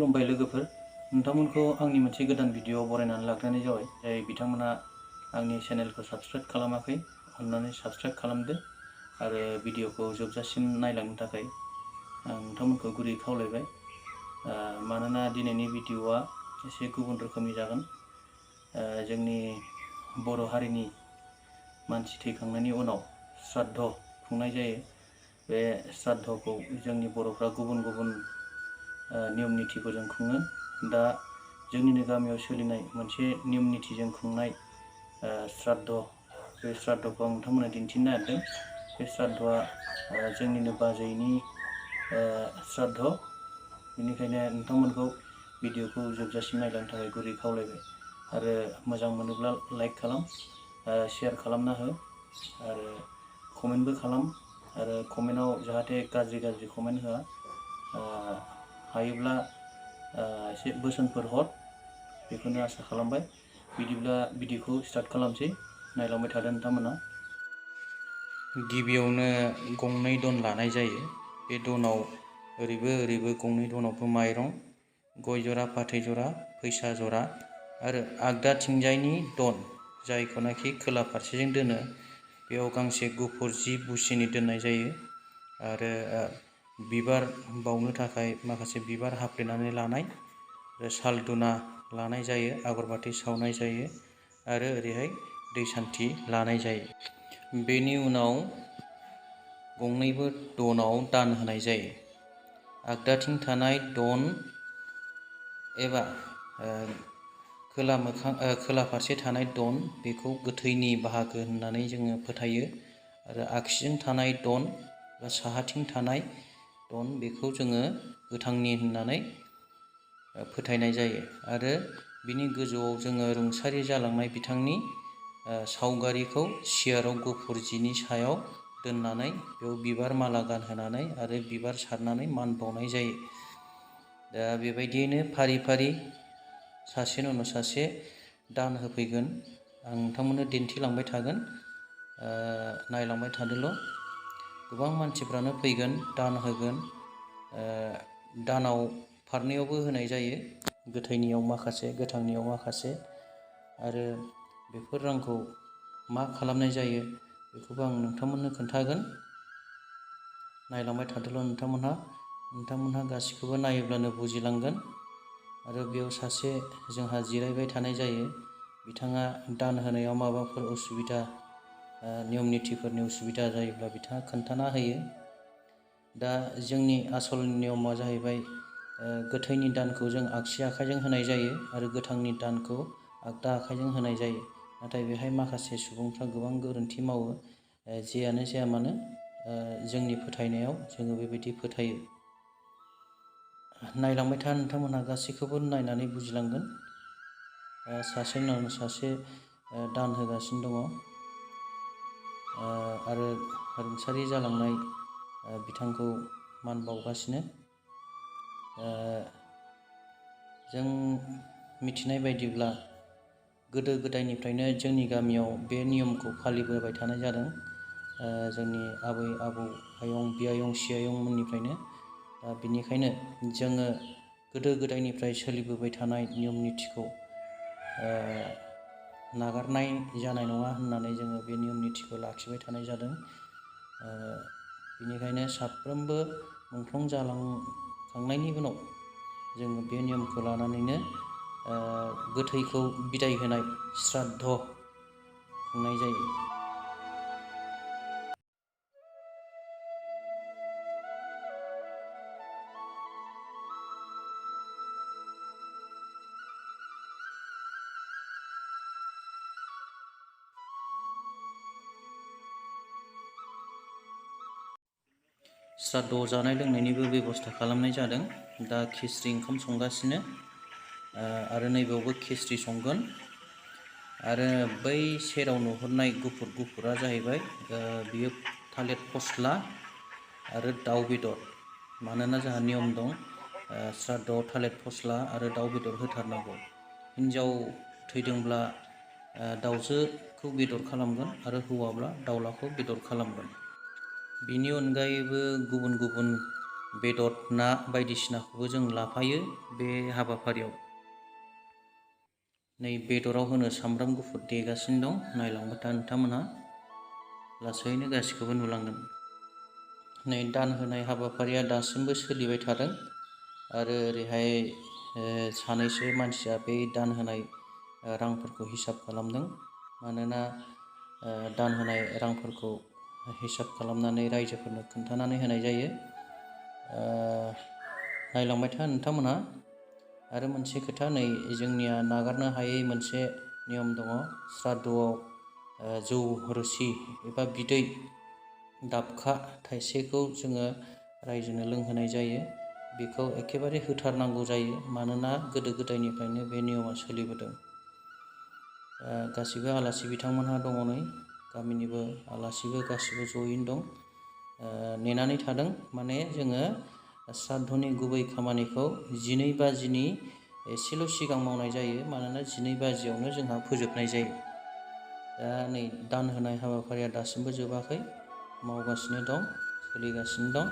खुलुमबाय लोगोफोर, नोंथांमोनखौ आंनि मोनसे गोदान भिडिअ बरायनानै लाग्रोनाय जाबाय। जाय बिथांमोना आंनि चेनेलखौ साबस्क्राइब खालामाखै अन्नानै साबस्क्राइब खालामदो आरो भिडिअखौ जोबजासिम नायलांनो थाखाय आं नोंथांमोनखौ गुरै खावलायबाय। मानोना दिनैनि भिडिअआ एसे गुबुन रोखोमनि जागोन। जोंनि बर' हारिनि मानसि थैखांनायनि उनाव श्राद्ध खुंनाय जायो। बे श्राद्धखौ जोंनि बर'फ्रा गुबुन गुबुन नियम निथिफोरजों खुङो। दा जोंनिनो गामियाव सोलिनाय मोनसे नियम निथिजों खुंनाय श्राद्ध, बे श्राद्धखौ आं नोंथांमोननो दिन्थिनो नागिरदों। बे श्राद्धआ जोंनिनो बाजैनि श्राद्ध, बेनिखायनो नोंथांमोनखौ भिडिअखौ जोबजासिम नायलांनो थाखाय गुरै खावलायबाय। आरो मोजां मोनोब्ला लाइक खालाम, शेयार खालामना हो आरो कमेन्टबो खालाम। आरो कमेन्टआव जाहाथे गाज्रि कमेन्ट होआ, हायोब्ला एसे बोसोनफोर हर, बेखौनो आसा खालामबाय। बिदिब्ला भिडिअखौ स्टार्ट खालामसै, नायलांबाय थादो नोंथांमोना। गिबियावनो गंनै दन लानाय जायो। बे दनाव ओरैबो गंनै दनावबो माइरं, गय जरा, फाथै जरा, फैसा जरा आरो आगदाथिंजायनि दन, जायखौनाखि खोला फारसेजों दोनो, बेयाव गांसे गुफुर जि बुसिनि दोननाय जायो। आरो बिबार बावनो थाखाय माखासे बिबार हाफ्लेनानै लानाय आरो साल धुना लानाय जायो, आगरबाथि सावनाय जायो आरो ओरैहाय दै सान्थि लानाय जायो। बेनि उनाव गंनैबो दनाव दान होनाय जायो। आगदाथिं थानाय दन एबा खोला फारसे थानाय दन, बेखौ गोथैनि बाहागो होननानै जोङो फोथायो। आरो आगसिजों थानाय दन बा साहाथिं थानाय दन, बेखौ जोङो गोथांनि होननानै फोथायनाय जायो। आरो बिनि गोजौआव जोङो रुंसारि जालांनाय बिथांनि सावगारिखौ सियाराव गुफुर जिनि सायाव दोननानै बेयाव बिबार माला गानहोनानै आरो बिबार सारनानै मान बावनाय जायो। दा बेबायदियैनो फारि फारि सासेनि उनाव सासे दान होफैगोन। आं नोंथांमोननो दिन्थिलांबाय थागोन, नायलांबाय थादोल'। गोबां मानसिफ्रानो फैगोन, दान होगोन। दानाव फारनैयावबो होनाय जायो, गोथैनियाव माखासे, गोथांनियाव माखासे। आरो बेफोर रांखौ मा खालामनाय जायो बेखौबो आं नोंथांमोननो खोन्थागोन। नायलांबाय थादोल' नोंथांमोनहा गासिखौबो नायोब्लानो बुजिलांगोन। आरो बेयाव सासे जोंहा जिरायबाय थानाय जायो। बिथाङा दान होनायाव माबाफोर उसुबिदा, नियम निथिफोरनि उसुबिदा जायोब्ला बिथाङा खोन्थाना होयो। दा जोंनि आसल नियमा जाहैबाय, गोथैनि दानखौ जों आगसि आखाइजों होनाय जायो आरो गोथांनि दानखौ आगदा आखाइजों होनाय जायो। नाथाय बेहाय माखासे सुबुंफ्रा गोबां गोरोन्थि मावो। जेयानो जाया मानो, जोंनि फोथायनायाव जोङो बेबायदि फोथायो। नायलांबाय था, नोंथांमोनहा गासैखौबो नायनानै बुजिलांगोन। सासेनि उनाव सासे दान होगासिनो दङ। आरो रुंसारि जालांनाय बिथांखौ मान बावगासिनो। जों मिथिनाय बायदिब्ला गोदो गोदायनिफ्रायनो जोंनि गामियाव बे नियमखौ फालिबोबाय थानाय जादों। जोंनि आबै आबौ, आयं, बियायं, सियायंमोननिफ्रायनो। दा बेनिखायनो जोङो गोदो गोदायनिफ्राय सोलिबोबाय थानाय नियम निथिखौ नागारनाय जानाय नङा होननानै जोङो बे नियम निथिखौ लाखिबाय थानाय जादों। बेनिखायनो साफ्रोमबो मुंख्लं जालांखांनायनि उनाव जोङो बे नियमखौ लानानैनो गोथैखौ बिदाय होनाय श्राद्ध खुंनाय जायो। श्राद्धआव जानाय लोंनायनिबो बेबस्था खालामनाय जादों। दा खिस्रि ओंखाम संगासिनो, आरो नैबेयावबो खिस्रि संगोन। आरो बै सेराव नुहुरनाय गुफुरा जाहैबाय, बियो थालिर फस्ला आरो दाउ बेदर। मानोना जोंहा नियम दं, श्राद्धआव थालिर फस्ला आरो दाउ बेदर होथारनांगौ। हिन्जाव थैदोंब्ला दाउजोखौ बेदर खालामगोन आरो हौवाब्ला दाउलाखौ बेदर खालामगोन। बिनि अनगायैबो गुबुन गुबुन बेदर ना बायदिसिनाखौबो जों लाफायो बे हाबाफारियाव। नै बेदराव होनो सामब्राम गुफुर देगासिनो दं, नायलांबाय था नोंथांमोनहा, लासैनो गासिखौबो नुलांगोन। नै दान होनाय हाबाफारिया दासिमबो सोलिबाय थादों आरो ओरैहाय सानैसो मानसिया बे दान होनाय रांफोरखौ हिसाब खालामदों। मानोना दान होनाय रांफोरखौ हिसाब खालामनानै रायजोफोरनो खोन्थानानै होनाय जायो। नायलांबाय था नोंथांमोनहा। आरो मोनसे खोथा, नै जोंनिया नागारनो हायै मोनसे नियम दङ। श्राद्धआव जौ रोसि एबा बिदै दाबखा थाइसेखौ जोङो रायजोनो लोंहोनाय जायो। बेखौ एखेबारे होथारनांगौ जायो, मानोना गोदो गोदायनिफ्रायनो बे नियमा सोलिबोदों। गासिबो आलासि बिथांमोनहा दङ, नै गामिनिबो आलासिबो गासिबो जयैनो दं, नेनानै थादों। माने जोङो श्राद्धनि गुबै खामानिखौ 12 बाजिनि एसेल' सिगां मावनाय जायो, मानोना 12 बाजियावनो जोंहा फोजोबनाय जायो। दा नै दान होनाय हाबाफारिया दासिमबो जोबाखै, मावगासिनो दं, सोलिगासिनो दं।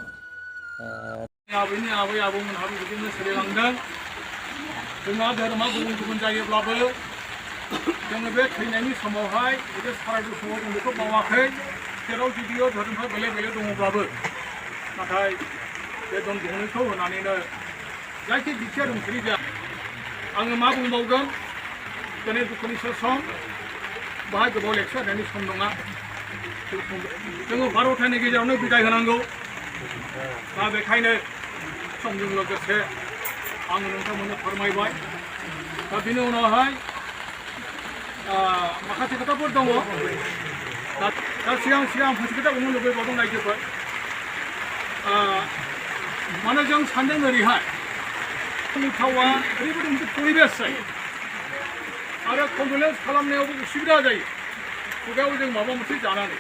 आबैनि आबै आबौमोनहाबो बिदिनो सोलिलांदों। जोंना धोरोमा गुबुन गुबुन जायोब्लाबो जोङो बे थैनायनि समावहाय बे सारादु समाव जों बेखौ मावाखै। जेराव जुदिअ धोरोमफ्रा बेलेग बेलेग दङब्लाबो, नाथाय बे दन दौनायखौ होनानैनो जायखि बिथिया रुंसारि जाया। आङो मा बुंबावगोन, दिनै दुखुनि सम, बाहाय गोबाव लेक्सार होनायनि सम नङा। जोङो 12थानि गेजेरावनो बिदाय होनांगौ। दा बेखायनो समजों लोगोसे आङो नोंथांमोननो फोरमायबाय। दा बिनि उनावहाय माखासे खोथाफोर दङ। दा सिगां मोनसे खोथा बुंनो लुबैबावदों रायजोफोर। माने जों सानदों ओरैहाय, थावा ओरैबायदि मोनसे परिबेस जायो आरो कन्डलेन्स खालामनायावबो उसुबिदा जायो, खुगायाव जों माबा मोनसे जानानै।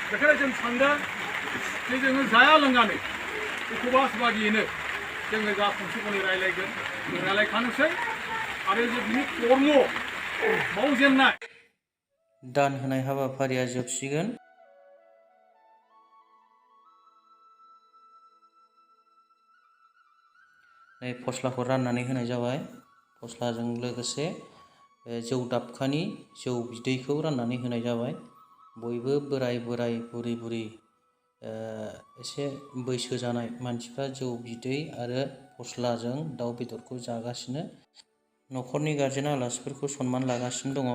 बेखायनो जों सानदों जे जोङो जाया लोंनानै उपबास बादियैनो जोङो जा खनसे खनै रायलायगोन, रायलायखानोसै आरो जे बिनि कर्म मावजेननाय दान होनाय हाबाफारिया जोबसिगोन। नै फस्लाखौ राननानै होनाय जाबाय। फस्लाजों लोगोसे जौ दाबखानि जौ बिदैखौ राननानै होनाय जाबाय। बयबो बोराय बुरि एसे बैसो जानाय मानसिफ्रा जौ बिदै आरो फस्लाजों दाउ बेदरखौ जागासिनो। न'खरनि गारजेन आलासिफोरखौ सनमान लागासिनो दङ।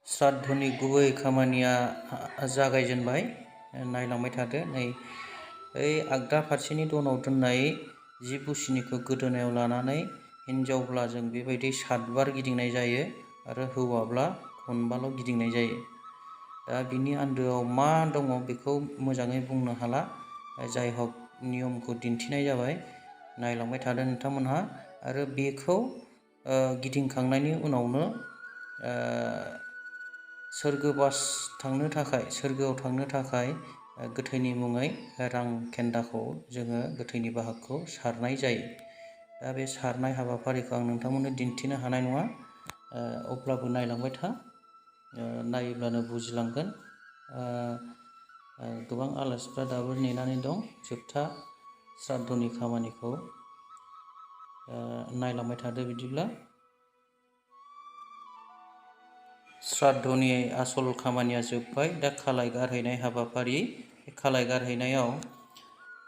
श्राद्धनि गुबै खामानिया जागायजेनबाय। नायलांबाय थादो। नै ओइ आगदा फारसेनि दनाव दोननाय जि बुसिनिखौ गोदोनायाव लानानै हिन्जावब्ला जों बेबायदि 7 बार गिदिंनाय जायो आरो हौवाब्ला खनबाल' गिदिंनाय जायो। दा बिनि आन्दोआव मा दङ बेखौ मोजाङै बुंनो हाला, जाय हक नियमखौ दिन्थिनाय जाबाय। नायलांबाय थादो नोंथांमोनहा। आरो बेखौ गिदिंखांनायनि उनावनो सोरगोआव थांनो थाखाय गोथैनि मुङै रां खेन्दाखौ जोङो गोथैनि बाहागखौ सारनाय जायो। दा बे सारनाय हाबाफारिखौ आं नोंथांमोननो दिन्थिनो हानाय नङा, अब्लाबो नायलांबाय था, नायोब्लानो बुजिलांगोन। गोबां आलासिफ्रा दाबो नेनानै दं जोबथा श्राद्धनि खामानिखौ। नायलांबाय थादो बिदिब्ला। श्राद्धनि आसल खामानिया जोब्बाय। दा खालाय गारहैनाय हाबाफारि। खालाय गारहैनायाव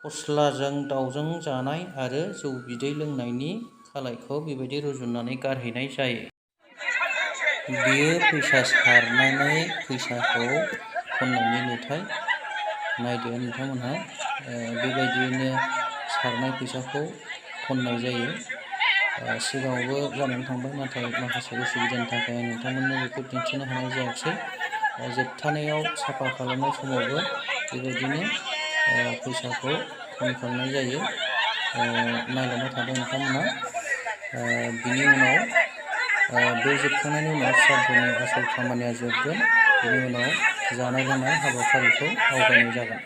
फस्लाजों दाउजों जानाय आरो जौ बिदै लोंनायनि खालायखौ बेबायदि रुजुननानै गारहैनाय जायो। बेयो फैसा सारनानै फैसाखौ खननायनि नुथाय। नायदो नोंथांमोनहा, बेबायदियैनो सारनाय फैसाखौ खननाय जायो। सिगाङावबो जानानै थांबाय, नाथाय माखासे उसुबिदानि थाखाय आं नोंथांमोननो बेखौ दिन्थिनो हानाय जायाखिसै। जोबथानायाव साफा खालामनाय समावबो बेबायदिनो फैसाखौ खनखांनाय जायो। नायलांबाय थादों नोंथांमोनहा। बिनि उनाव बे जोबखांनायनि उनाव श्राद्धनि आसल खामानिया जोबगोन। बिनि उनाव जानाय लोंनाय हाबाफारिखौ आवगायनाय जागोन।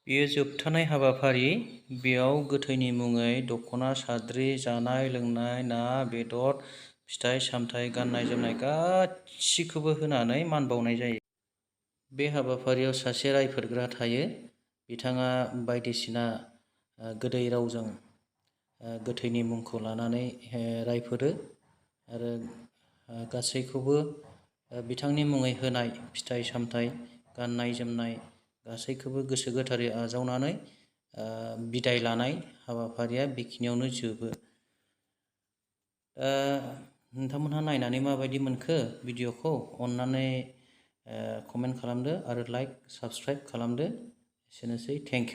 बेयो जोबथानाय हाबाफारि। बेयाव गोथैनि मुङै दख'ना साद्रि, जानाय लोंनाय, ना बेदर, फिथाइ सामथाइ, गाननाय जोमनाय गासिखौबो होनानै मान बावनाय जायो। बे हाबाफारियाव सासे रायफोदग्रा थायो। बिथाङा बायदिसिना गोदै रावजों गोथैनि मुंखौ लानानै रायफोदो आरो गासैखौबो बिथांनि मुङै होनाय फिथाइ सामथाइ, गाननाय जोमनाय गासैखौबो गोसो गोथारै आजावनानै बिदाय लानाय हाबाफारिया बेखिनियावनो जोबो। नोंथांमोनहा नायनानै माबायदि मोनखो भिडिअखौ अन्नानै कमेन्ट खालामदो आरो लाइक साबस्क्राइब खालामदो। एसेनोसै, थेंक इउ।